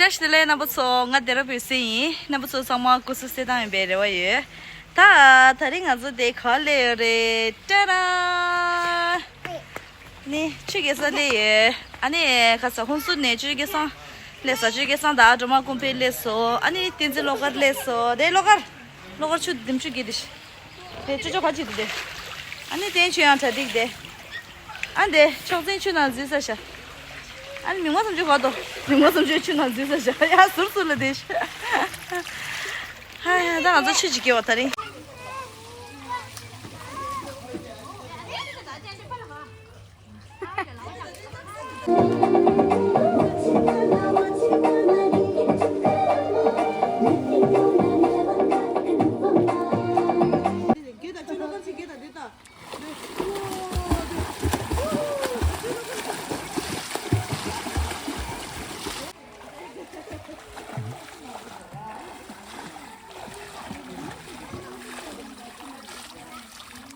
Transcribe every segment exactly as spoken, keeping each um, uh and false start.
བཀྲ་ཤིས་བདེ་ལེགས་རྣམ་པ་ཚོ། ང་སྡེ་ར་བུས་སེ་ཡིན། རྣམ་པ་ཚོ་ཚང་མ་སྐུ་གཟུགས་གསལ་ཐང་ཡིན་པའི་རེ་བ་ཡོད། ད་དེ་རིང་ང་ཚོ་དེ་ག་པར་སླེབས་ཡོད་རེད། ཏྲ་ར། ནི་ཆུ་རྐྱལ་ས་སླེབས་ཡོད། ཨ་ནི་ཁ་ས་ཧུན་སུར་ནས་ཆུ་རྐྱལ་སང་སླེབས་ས། ཆུ་རྐྱལ་སང་ད་སྒྲོལ་མ་ཀུན་འཕེལ་སླེབས་སོང་། ཨ་ནི་བསྟན་འཛིན་བློ་དཀར་སླེབས་སོང་། དེ་བློ་དཀར། བློ་དཀར་ཆུ་འདི་ཆུ་གི་འདི་ཤི། དེ་ཅོ་ཅོ་ག་ཅི་འདི་དེ། ཨ་ནི་བསྟན་ཆུ་ཡང་གྲ་སྒྲིག་དེ། ཨ་འདི་ཕྱོགས་འཛིན་ཆུ་ནང་འཛུལ་ས་ཤ། ཨ་ནི་མི་མང་སུམ་ཅུ་ག་དོ། མི་མང་སུམ་ཅུ་ཆུ་ནང་འཛུལ་ས་ཤ། ཡ་ཟུར་ཟུར་ལ་དེ་ཤ། ཧ་ཡ་ད་ང་ཚོ་ཆུ་ཅིག་སྐྱེ་བ་ད་རིང་།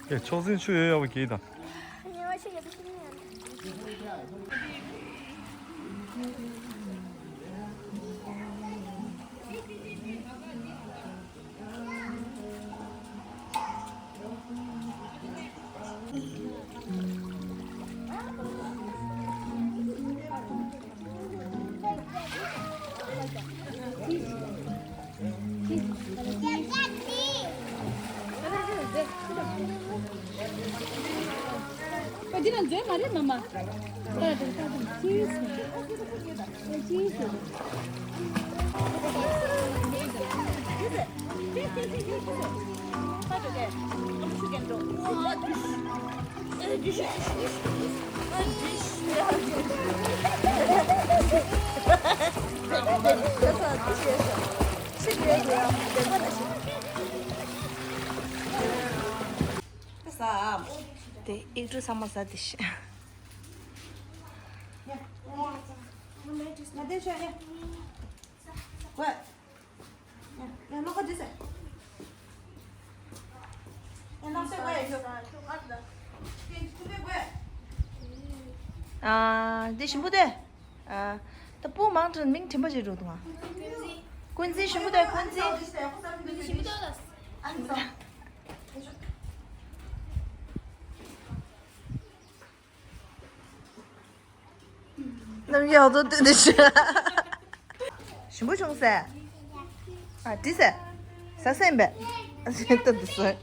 ཡ་ཕྱོགས་འཛིན་ཆུ་ཡོད་ཡག་པོ་གྱིས་དང་། འདི་ན་མཛེས་མ་རེད་མ་མ། ད་ད་ད་ད་ཅིས་ཅིས། དེ་ཨིག་ཏུ་ཚང་མ་ཟ་དེ་ཤི། ཨ་འདི་ཞིམ་པོ་དེ། ཨ་ད་སྤུ་མང་དྲགས་མིང་དྲན་པ་ཞིག་འགྲོ་འདུག་ཨ། ཀུན་གཟི་ཞིམ་པོ་དེ་ཀུན་གཟི། རྣམ་རྒྱལ་ཨོ་ཏོ་ཏོ་འདི་ཞིམ་པོ་བྱུང་ཟེར། ཨ་འདི་ཟེར། ཟ་སེམས་པས། ཏོ་འདི་ཟེར།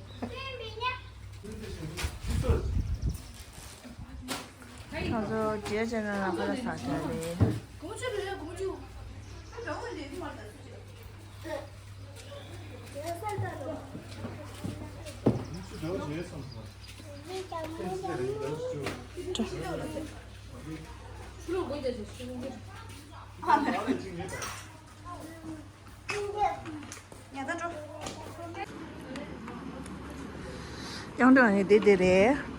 ང་ཚོ་རྒྱལ་ཅན་ན་ལ་ཁ་ལ་ཟ་བྱ་རེད། རྐྱང་རྐྱང་ནི་དེ་དེ་རེད།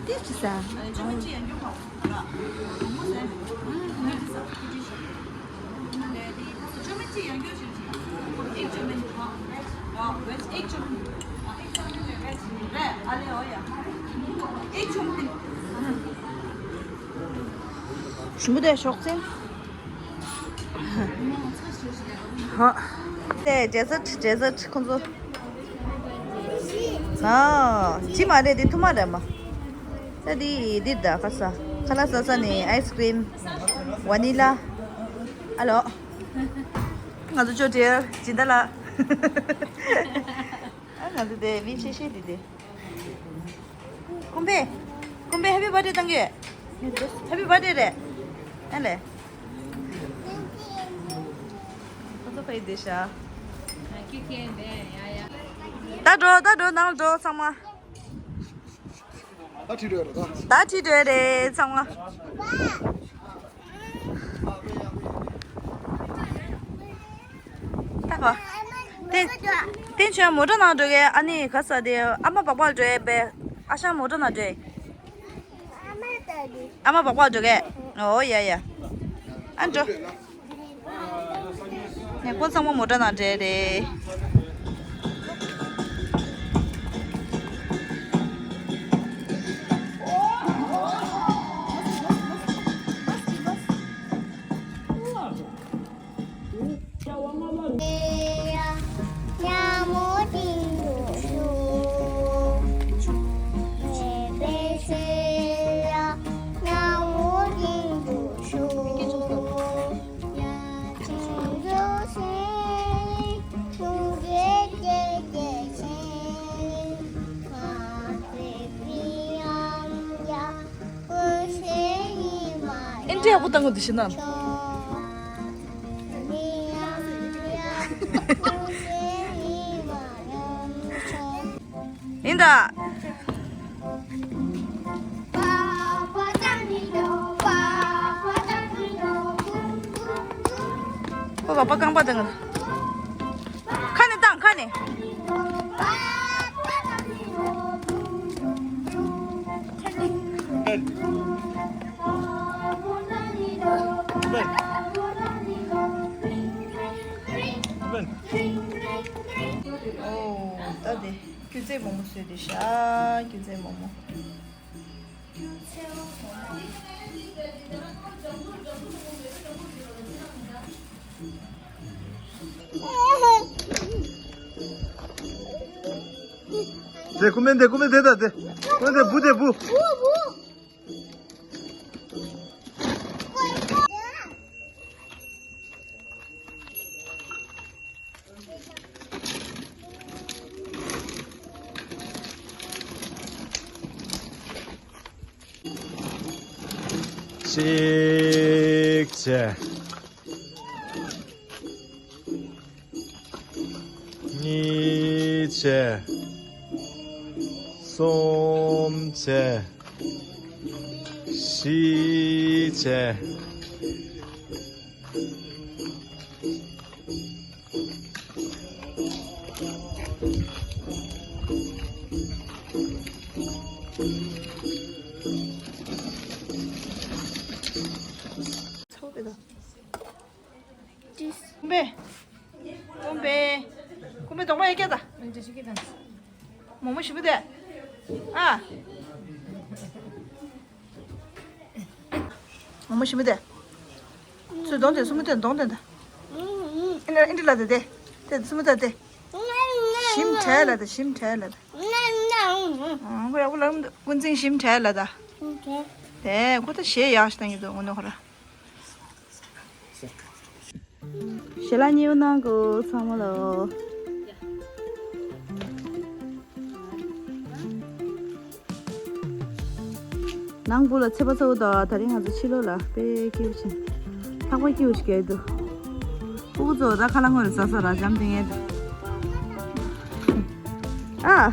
དེ་ཅི་ཟ། ཞིམ་པོ་དེ་ཤོག་ཙེ། ཧ། དེ་ཌེ་ཛར་ཊི་ཌེ་ཛར་ཊི་ཁོང་ཚོ། ཨ་ཅི་མ་རེད་དེ་ཐུ་མ་རེད་མ། ད་དེ་འདི་ད་ཁ་ས་ཁ་ལག་ཟ་ས་ནི་ཨའི་སི་ཀྲིམ། ཝ་ནི་ལ། ཨ་ལོ། ང་ཚོ་ཅོ་ཏེ་སྦྱིན་བདག་ལགས། ཨ་ང་ཚོ་དེ་མི་ཆེ་ཤེས་དེ་དེ། ཀུམ་པེ། ཀུམ་པེ་ཧེ་པི་བར་ཌེ་བཏང་གི། ཧེ་པི་བར་ཌེ་རེད། ཨ་ལེ། ཁོ་ཚོ་ཕ་ཡི་དེ་ཤ། ད་འགྲོ་ད་འགྲོ་ནང་འགྲོ་ཚང་མ། ད་ཁྲིད་འགྲོ་ཡ་རེད་ད། ད་ཁྲིད་འགྲོ་ཡ་རེད་ཚང་མ། ད་ག་དེ་དེ་ཁྱོད་མོ་ཊ་ནང་འགྲོ་གི། ཨ་ནི་ག་ས་དེ་ཨ་མ་སྦག་སྦག་འགྲོ་ཡ་པས། ཨ་ཞང་མོ་ཊ་ནང་འགྲོ་ཡ། ཨ་མ་སྦག་སྦག་འགྲོ་གི། ཨོ་ཡ་ཡ། ཨ་འགྲོ། ཁོ་ཚང་མ་མོ་ཊ་ནང་བསྡད་རེད། ཨེ་འདྲ་ཡག་པོ་བཏང་གི་འདུག་ཤི་ན། ཡིན་ད། ཁོ་ག་པ་རྐང་པ་བཏང་གི་འདུག་ཁ་ནས་བཏང་ཁ་ནས། ཨོ། ད་དེ་སྐྱུ་རྩེ་མོག་མོག་བཟོས་ཏེ་ཤ། སྐྱུ་རྩེ་མོག་མོག་དེ་ཀུ་མེན་དེ་ཀུ་མེན་དེ་ད་དེ་ཀུ་མེན་དེ་བུ་དེ་བུ། གཅིག་བྱས། གཉིས་བྱས། གསུམ་བྱས། བཞི་བྱས། ཚོགས་པའི་དང་། ཀུམ་པེ། ཀུམ་པེ། ཀུམ་པེ་གདོང་པ་ཡ་སྐྱ་ད། མོག་མོག་ཞིམ་པོ་དེ། ཨ། མོག་མོག་ཞིམ་པོ་དེ། ཚུར་གདོང་དེ་སྲུ་མོ་དེ་གདོང་དེ་ད། ཨིན་ཨིན་ལ་དེ་དེ། དེ་སྲུ་མོ་ད་དེ། ཞིམ་དྲག་ལ་དེ་ཞིམ་དྲག་ལ་དེ། ཨང་ཁོ་ཡག་པོ་ལབ་འདུག་ཀུན་གཟིངས་ཞིམ་དྲག་ལ་ད། དེ་ཁོ་ད་གཞས་ཡག་ཞིག་བཏང་གི་འདུག་ངོ་ནོ་ཁོ་ར། ཞལ་ལག་མཉེས་པོ་གནང་གོ་ཚང་མ་ལོ། ནང་སྒོ་ལ་ཚད་པ་ཚ་བོ་དང་ད་རིང་ང་ཚོ་ཕྱི་ལོགས་ལ་དཔེ་སྐྱིད་པོ་ཕྱིན། ལྷགས་པ་སྐྱིད་པོ་ཞིག་རྒྱག་འདུག་ཕྲུ་གུ་ཚོ་ད་ཁ་ལག་ངོས་ལ་ཟ་ས་ར་འཇམ་ཐིང་ངེ་འདུག་ཨ།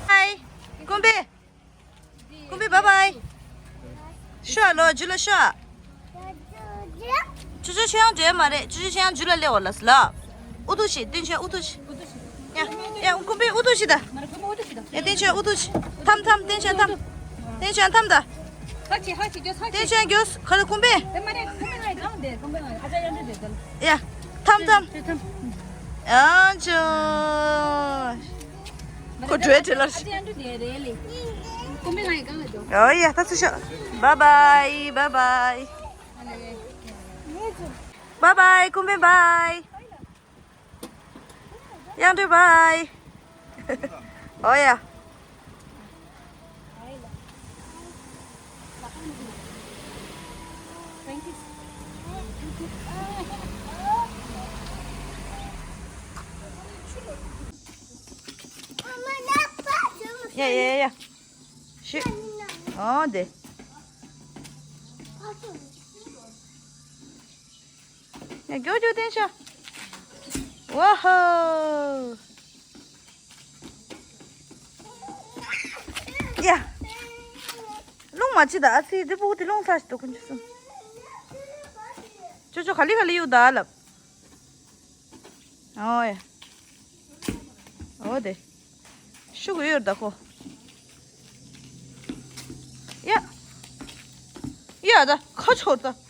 ཧའི། ཀུམ་པེ། ཀུམ་པེ་བཱའི་བཱའི། ཤོག་ལོ་རྒྱུ་ལ་ཤོག་ཅོ་ཅོ་ཁྱོད་ཡང་འགྲོ་ཡ་མ་རེད། ཅོ་ཅོ་ཁྱོད་ཡང་རྒྱུ་ལ་སླེབས་འོ་ལ་སི་ལ། ཨུ་ཐུག་ཤི་བསྟན་ཆོས་ཨུ་ཐུག་ཤི། ཡ་ཡ་ཀུམ་པེ་ཨུ་ཐུག་ཤི་ད། ཡ་བསྟན་ཆོས་ཨུ་ཐུག་ཤི། ཐམ་ཐམ་བསྟན་ཆོས་ཐམ། བསྟན་ཆོས་ཐམ་ད། ཧ་ཅི་ཧ་ཅི་གྱོས་ཧ་ཅི། བསྟན་ཆོས་གྱོས་ག་ལ་ཀུམ་པེ། དེ་མ་རེད་ཀུམ་པེ་ང་གང་དེ་ཀུམ་པེ་ང་ཨ་ཅག་ཡང་འདྲི་དེ་དེ་ལ། ཡ་ཐམ་ཐམ། ཨ་ཅོ། ཁོ་འགྲོའི་དྲི་ལར། ཨོ་ཡ་ད་ཚུར་ཤོག་བཱའི་བཱའི་བཱའི་བཱའི། བཱའི་བཱའི་ཀུམ་པེ་བཱའི། ཡང་འགྲོ་བཱའི། ཨོ་ཡ། ཡ་ཡ་ཡ། ཤི། ཨོ་དེ། ཡ་མགྱོགས་མགྱོགས་བསྟན་ཤོག་ཝ་ཧོ། ཡ། རླུང་མ་བྱེད་ད་ཨ་ཙི་འདི་ཕྲུ་གུ་དེ་རླུང་ཚ་ཞིག་འདུག་ཁོ་ཚོ་གསུམ། ཅོ་ཅོ་ག་ལེ་ག་ལེ་གཡུག་ད་ལབ། ཨོ་ཡ། ཨོ་དེ། ཤུགས་ཡོད་ད་ཁོ། ཡ། ཡ་ད་ཁ་ཆོར་ད།